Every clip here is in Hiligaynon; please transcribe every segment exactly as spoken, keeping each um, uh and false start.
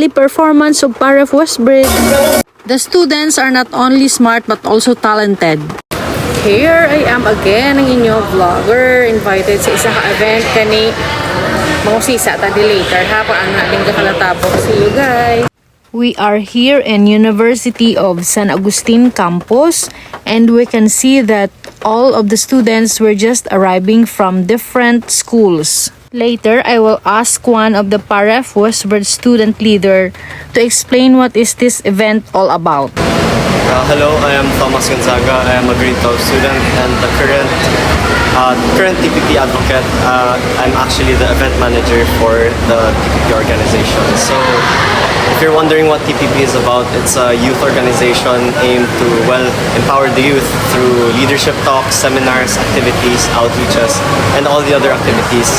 The performance of Paref Westbridge. The students are not only smart but also talented. Here I am again, ang inyo vlogger, invited sa isa ka event kani. Mangusisa ta di later ha, kung ano na din ka kalatapok. See you guys. We are here in University of San Agustin campus, and we can see that all of the students were just arriving from different schools. Later, I will ask one of the Paref Westbridge student leader to explain what is this event all about. Uh, hello, I am Thomas Gonzaga. I am a grade twelve student and the current uh, current T P P advocate. Uh, I'm actually the event manager for the T P P organization. So, if you're wondering what T P P is about, it's a youth organization aimed to, well, empower the youth through leadership talks, seminars, activities, outreaches, and all the other activities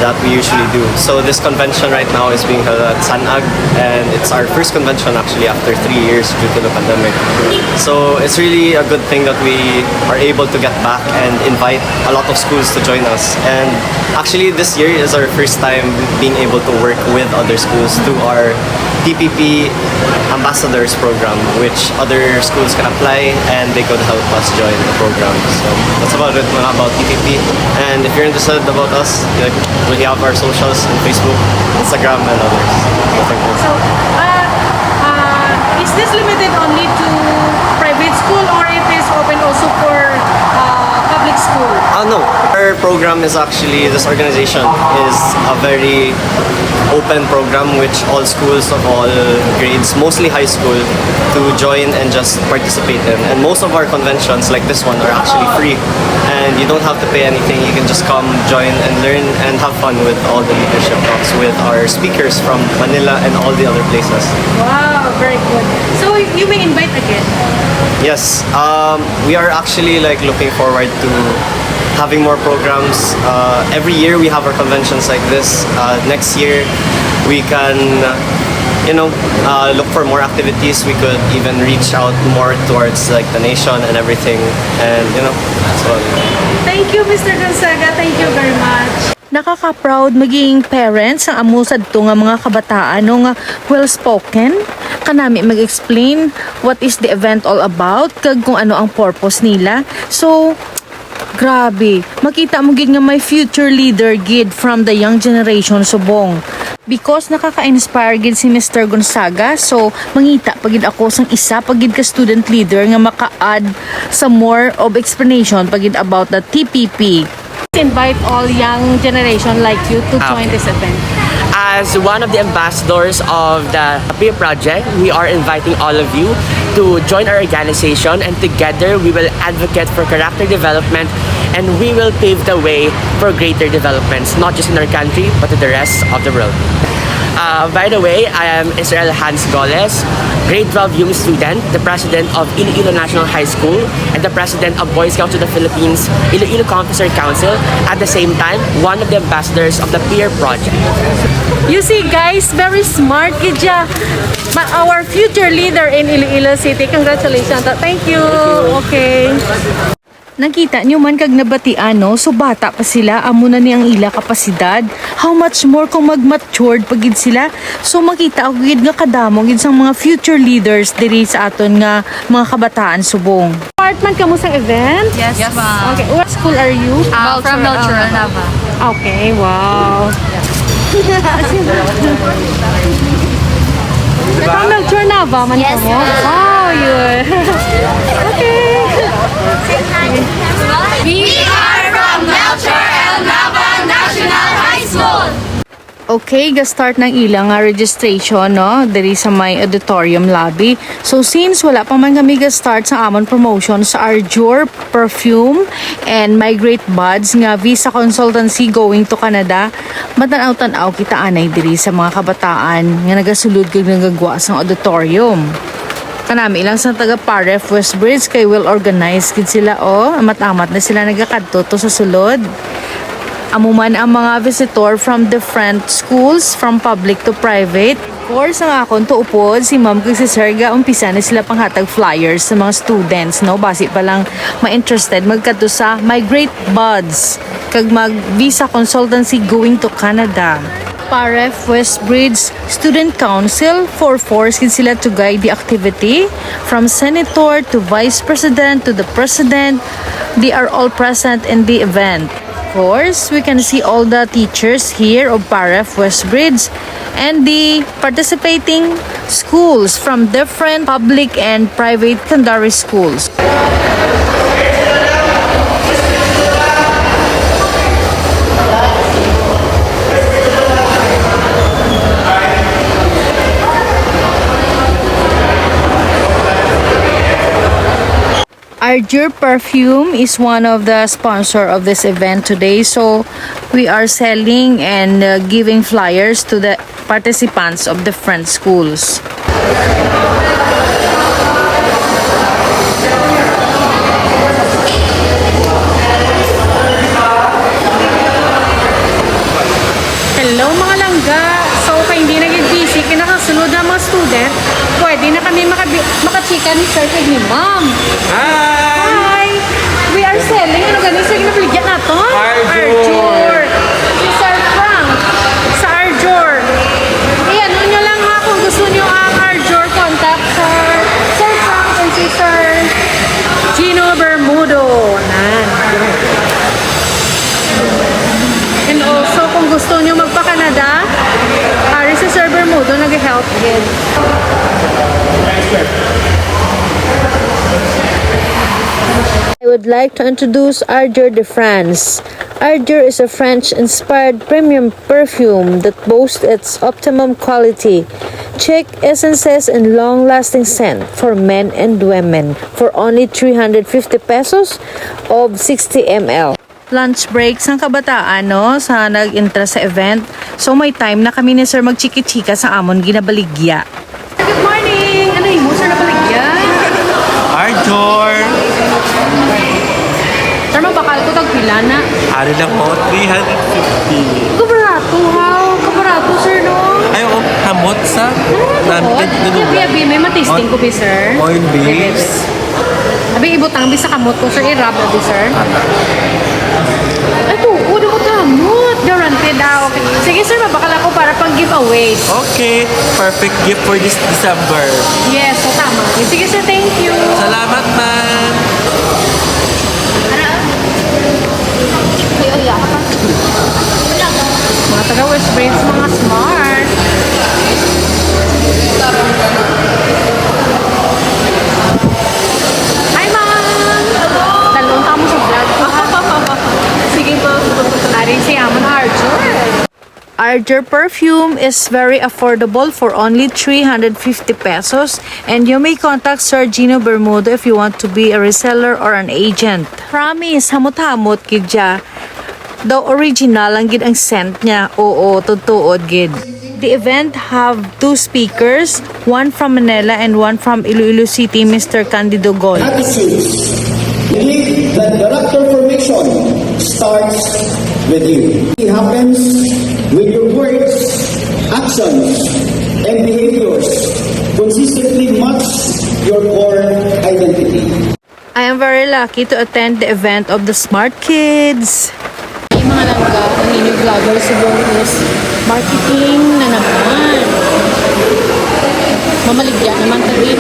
that we usually do. So this convention right now is being held at Sanag, and it's our first convention actually after three years due to the pandemic. So it's really a good thing that we are able to get back and invite a lot of schools to join us. And actually, this year is our first time being able to work with other schools through our T P P Ambassadors Program, which other schools can apply and they could help us join the program. So that's about it, mga about T P P. And if you're interested about us, like, we have our socials on Facebook, Instagram, and others. So, thank you. So, uh, uh, is this limited only to private school or it is open also for uh, public school? Ah, no. Our program is actually, this organization is a very open program which all schools of all grades, mostly high school, to join and just participate in. And most of our conventions like this one are actually free. And you don't have to pay anything. You can just come, join, and learn and have fun with all the leadership talks with our speakers from Manila and all the other places. Wow, very good. So, you may invite again. Yes, um, we are actually, like, looking forward to having more programs. Uh, every year we have our conventions like this. Uh, next year we can, uh, you know, uh, look for more activities. We could even reach out more towards, like, the nation and everything. And, you know, that's all. Thank you, Mister Gonzaga. Thank you very much. Nakaka-proud maging parents ang amo sadto nga mga kabataan, no, nga well-spoken. Kanami mag-explain what is the event all about kag kung ano ang purpose nila. So, grabe, makita mo gid nga may future leader gid from the young generation subong. Because nakaka-inspire gid si Mister Gonzaga, so mangita pa gid ako sang isa pa gid ka student leader nga maka-add sa more of explanation pa gid about the T P P. Invite all young generation like you to join this event. As one of the ambassadors of the Appear Project, we are inviting all of you to join our organization, and together we will advocate for character development, and we will pave the way for greater developments, not just in our country, but to the rest of the world. Uh, by the way, I am Israel Hans Goles, grade twelve YUM student, the president of Iloilo National High School and the president of Boy Scouts of the Philippines Iloilo Confessor Council, at the same time, one of the ambassadors of the Peer Project. You see, guys, very smart gid siya. Ma- Our future leader in Iloilo City. Congratulations. Thank you. Okay. Nakita nyo man kag nabatian, no? So, bata pa sila, amo na ni ang ila kapasidad. How much more kung mag-matured pa gid sila? So, makita ako gid nga kadamo gid sang mga future leaders diri sa aton nga mga kabataan subong. Part man kamo sa event? Yes, ma'am. Okay. What school are you? Uh, from Melchor Nava. Okay, wow. From Melchor Nava man kamo? Wow, yun. Okay. We are from Melchor El Nava National High School. Okay, ga-start ng ilang nga registration, no, diri sa may auditorium lobby. So, since wala pa man kami ga-start sa amon promotion sa Arjur Perfume and Migrate Buds nga visa consultancy going to Canada, matan-aw-tan-aw kita anay diri sa mga kabataan nga nagasulod kag nagagwa sa auditorium. Kanami lang sa taga Paref Westbridge kay well organized gid sila, oh. Amat-amat na sila nagakadto to sa sulod. Amo man ang mga visitor from different schools, from public to private. Of course, ang akon to upod, si ma'am kag si sir, ga umpisa na sila panghatag flyers sa mga students, no? Basi pa lang ma-interested magkadto sa Migrate Buds kag mag visa consultancy going to Canada. Paref West Bridge Student Council, four fours gid sila to guide the activity. From senator to vice president to the president, they are all present in the event. Of course, we can see all the teachers here of Paref West Bridge and the participating schools from different public and private secondary schools. Arjur Perfume is one of the sponsor of this event today. So we are selling and, uh, giving flyers to the participants of different schools. Hello, mga langga. So, kay hindi na gid busy, kay nakasulod na mga student, pwede na kami makabi-, makachika ni sir kag ni ma'am. Hi! Hi! We are selling. Ano gani, sir, ginabaligya naton? Arjur. Arjur. Si Sir Frank sa Arjur. I-ano nyo lang, ha, kung gusto nyo ang Arjur, contact Sir, Sir Frank and si Sir Gino Bermudo. Nan. And also, kung gusto nyo magpa-Canada, ari si Sir Bermudo nag-help gid. I would like to introduce Arjur de France. Arjur is a French-inspired premium perfume that boasts its optimum quality, chic essences, and long-lasting scent for men and women for only three hundred fifty pesos of sixty M L. Lunch break sang kabataan, no, sa nag-intra sa event. So, may time na kami ni sir magchiki-chika sa amon ginabaligya. Good morning! Ano imo, sir, nabaligya? Arjur! Sir, mabakal ko, tagpila na? Ari lang po, three hundred fifty. Kabarato, how? Kabarato, sir, no? Ay, oo, hamot sa Ano, namin. Abi, abi, may matisting ko, bi, sir? Oil Abi, abi. Base. Abi, ibutang bi sa kamot ko, sir. I-rub, abi, sir. Ay, tuod ako, kamot. Guaranteed, ah. Okay. Sige, sir, mabakal ako para pang giveaways. Okay. Perfect gift for this December. Yes, so tama. Sige, sir, thank you. Salamat, ma'am. Ara, ah. Ay, ay, ah. Mga taga West Bridge, mga smart. Hi, ma'am! Dalon ka mo sa vlog ko, ha? Sige, ma'am. Ari si Amon Arjur. Arjur Perfume is very affordable for only three hundred fifty pesos, and you may contact Sir Gino Bermudo if you want to be a reseller or an agent. Promise, hamot-hamot gid siya. Daw original lang gid ang scent niya. Oo, totoo gid. The event have two speakers, one from Manila and one from Iloilo City, Mister Candido Gol. Attitudes. Believe that character formation starts with you. It happens when your words, actions, and behaviors consistently match your core identity. I am very lucky to attend the event of the Smart Kids. Hey, mga langga, ang inyong vlogger si Bonus. Marketing na naman. Mamaligya naman tayo.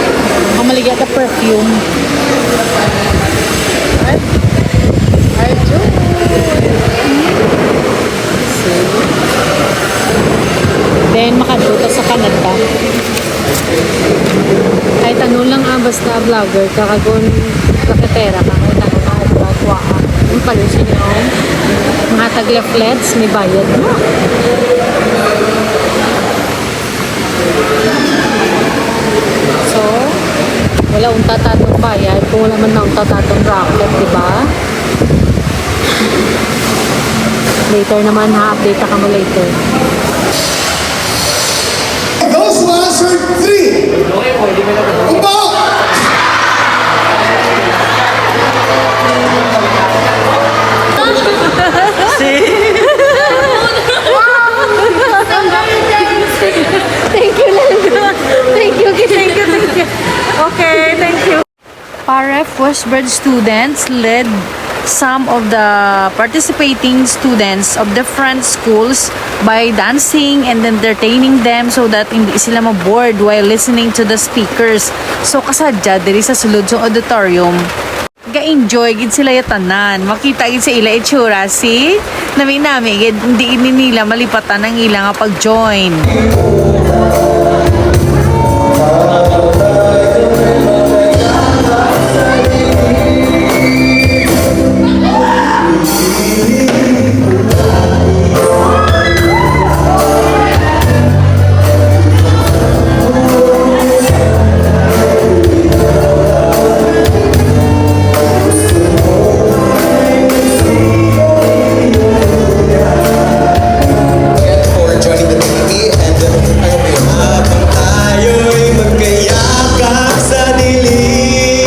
Mamaligya ka perfume. Ay. Ay, Jun. See? Then, makadto ta sa Canada. Kahit ano lang, ah, basta vlogger ka, kag kon raketera ka, kahit ano ka, ay, kuha, kuha. Yung pala sa inyo, mga tag-leaflets, may bayad mo. So, wala unta ta atong bayad kung wala man na unta ta atong racket, di ba? Later naman ha, update ta kamo later. Those who answered three. Umba! See? Thank you, Lando. Thank you, thank you, thank you. Okay, thank you. Paref West Bridge students led some of the participating students of different schools by dancing and entertaining them so that hindi sila ma-bored while listening to the speakers. So, kasadya diri sa sulod sang auditorium, ga-enjoy gid sila ya tanan. Makita gid sa ila itsura, si nami-nami gid, hindi ini nila malipatan ang ila nga pag-join. Again, for joining the T V, and I hope you, habang tayo'y magkayakap sa dilim.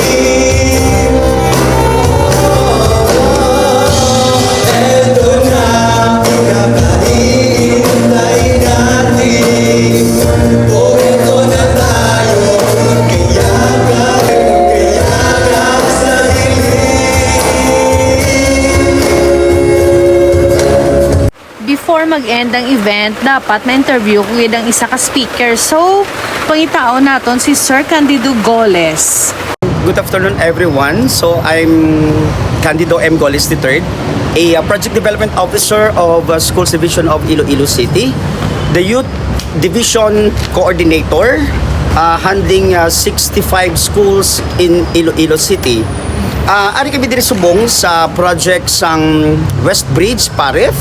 Eto na ang pinakahihintay natin. O, eto na tayo, magkayakap, magkayakap sa dilim. Before mag-end ang event, dapat ma-interview ko gid ang isa ka speaker. So, pangitaon naton si Sir Candido Goles. Good afternoon, everyone. So, I'm Candido M. Goles the third, a uh, Project Development Officer of uh, Schools Division of Iloilo City, the Youth Division Coordinator, uh, handling uh, sixty-five schools in Iloilo City. Uh, ari kami diri subong sa project sang West Bridge, PAREF,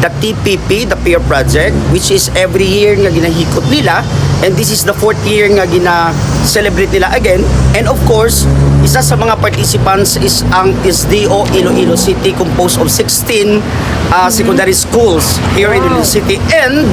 the T P P, the Pier Project, which is every year nga ginahikot nila, and this is the fourth year nga gina-celebrate nila again. And of course, isa sa mga participants is ang S D O Iloilo City, composed of sixteen uh, secondary schools here in Iloilo City. And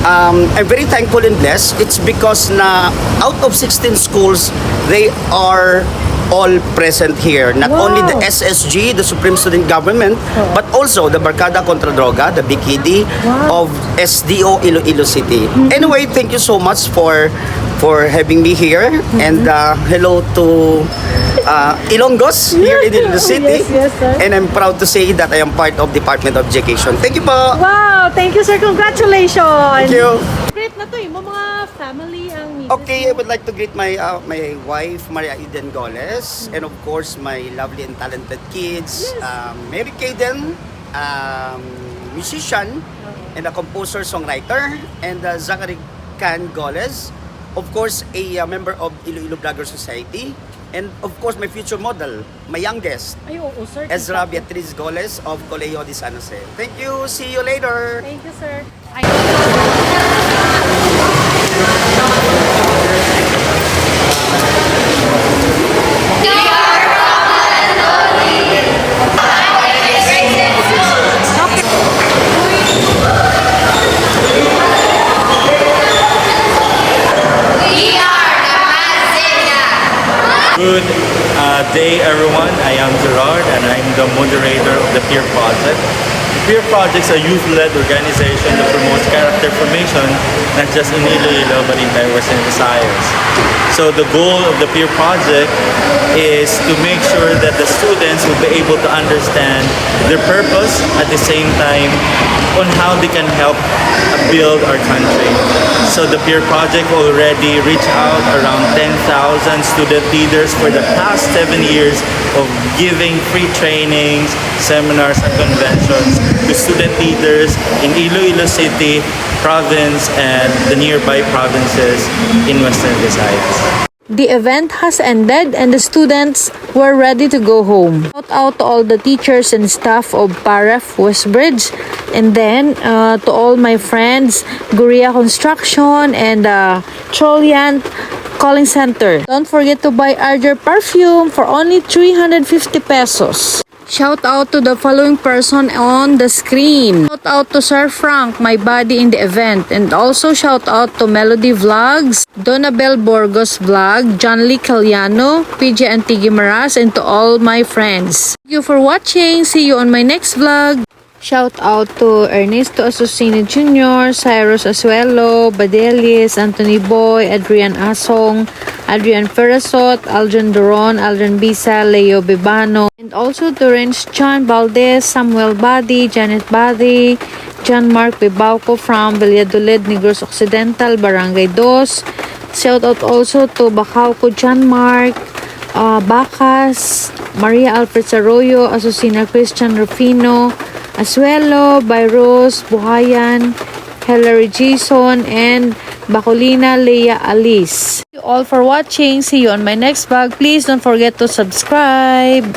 um, I'm very thankful and blessed. It's because na out of sixteen schools, they are all present here. Not only the Wow. S S G, the Supreme Student Government, but also the Barkada Kontra Droga, the B K D Wow. of S D O Iloilo City. Anyway, thank you so much for for having me here, and uh, hello to uh, Ilonggos here in Iloilo City. Yes, yes, sir. And I'm proud to say that I am part of Department of Education. Thank you po. Wow! Thank you, sir. Congratulations! Thank you. Great na to eh. Mo mga family ang misis Okay, I mo. Would like to greet my uh, my wife, Maria Eden Goles, and of course my lovely and talented kids, Yes. um, Mary Kaden, um, musician and a composer songwriter, and uh, Zachary Can Goles, of course a uh, member of Iloilo Blogger Society, and of course my future model, my youngest, Ay, oo, sir. Ezra Kita ko. Beatriz Goles of Colegio de San Jose. Thank you. See you later. Thank you, sir. Good uh, day, everyone. I am Gerard, and I'm the moderator of the Peer Project. The Peer Project is a youth-led organization that promotes character formation, not just in Iloilo, but in entire Western Visayas. So the goal of the Peer Project is to make sure that the students will be able to understand their purpose, at the same time, on how they can help build our country. So the Peer Project already reached out around ten thousand student leaders for the past seven years of giving free trainings, seminars, and conventions to student leaders in Iloilo City, province, and the nearby provinces in Western Visayas. The event has ended and the students were ready to go home. Shout out to all the teachers and staff of PAREF Westbridge, and then uh, to all my friends, Guria Construction and uh, Troliant Calling Center. Don't forget to buy Arger perfume for only three hundred fifty pesos. Shout out to the following person on the screen. Shout out to Sir Frank, my buddy in the event, and also shout out to Melody Vlogs, Donabel Burgos Vlog, John Lee Caliano, P J Antigui Maras, and to all my friends. Thank you for watching. See you on my next vlog. Shout out to Ernesto Asusina Junior, Cyrus Asuelo, Badelis, Anthony Boy, Adrian Asong, Adrian Ferasot, Aljon Duron, Aljon Bisa, Leo Bibano, and also to Renz John Valdez, Samuel Badi, Janet Badi, John Mark Bibauco from Valladolid, Negros Occidental, Barangay Dos. Shout out also to Bacauco John Mark, uh, Bacas, Maria Alfred Saroyo, Asusina Christian Rufino, Asuelo, Byros, Buhayan, Hilary Jason, and Bacolina Leah Alice. Thank you all for watching. See you on my next vlog. Please don't forget to subscribe.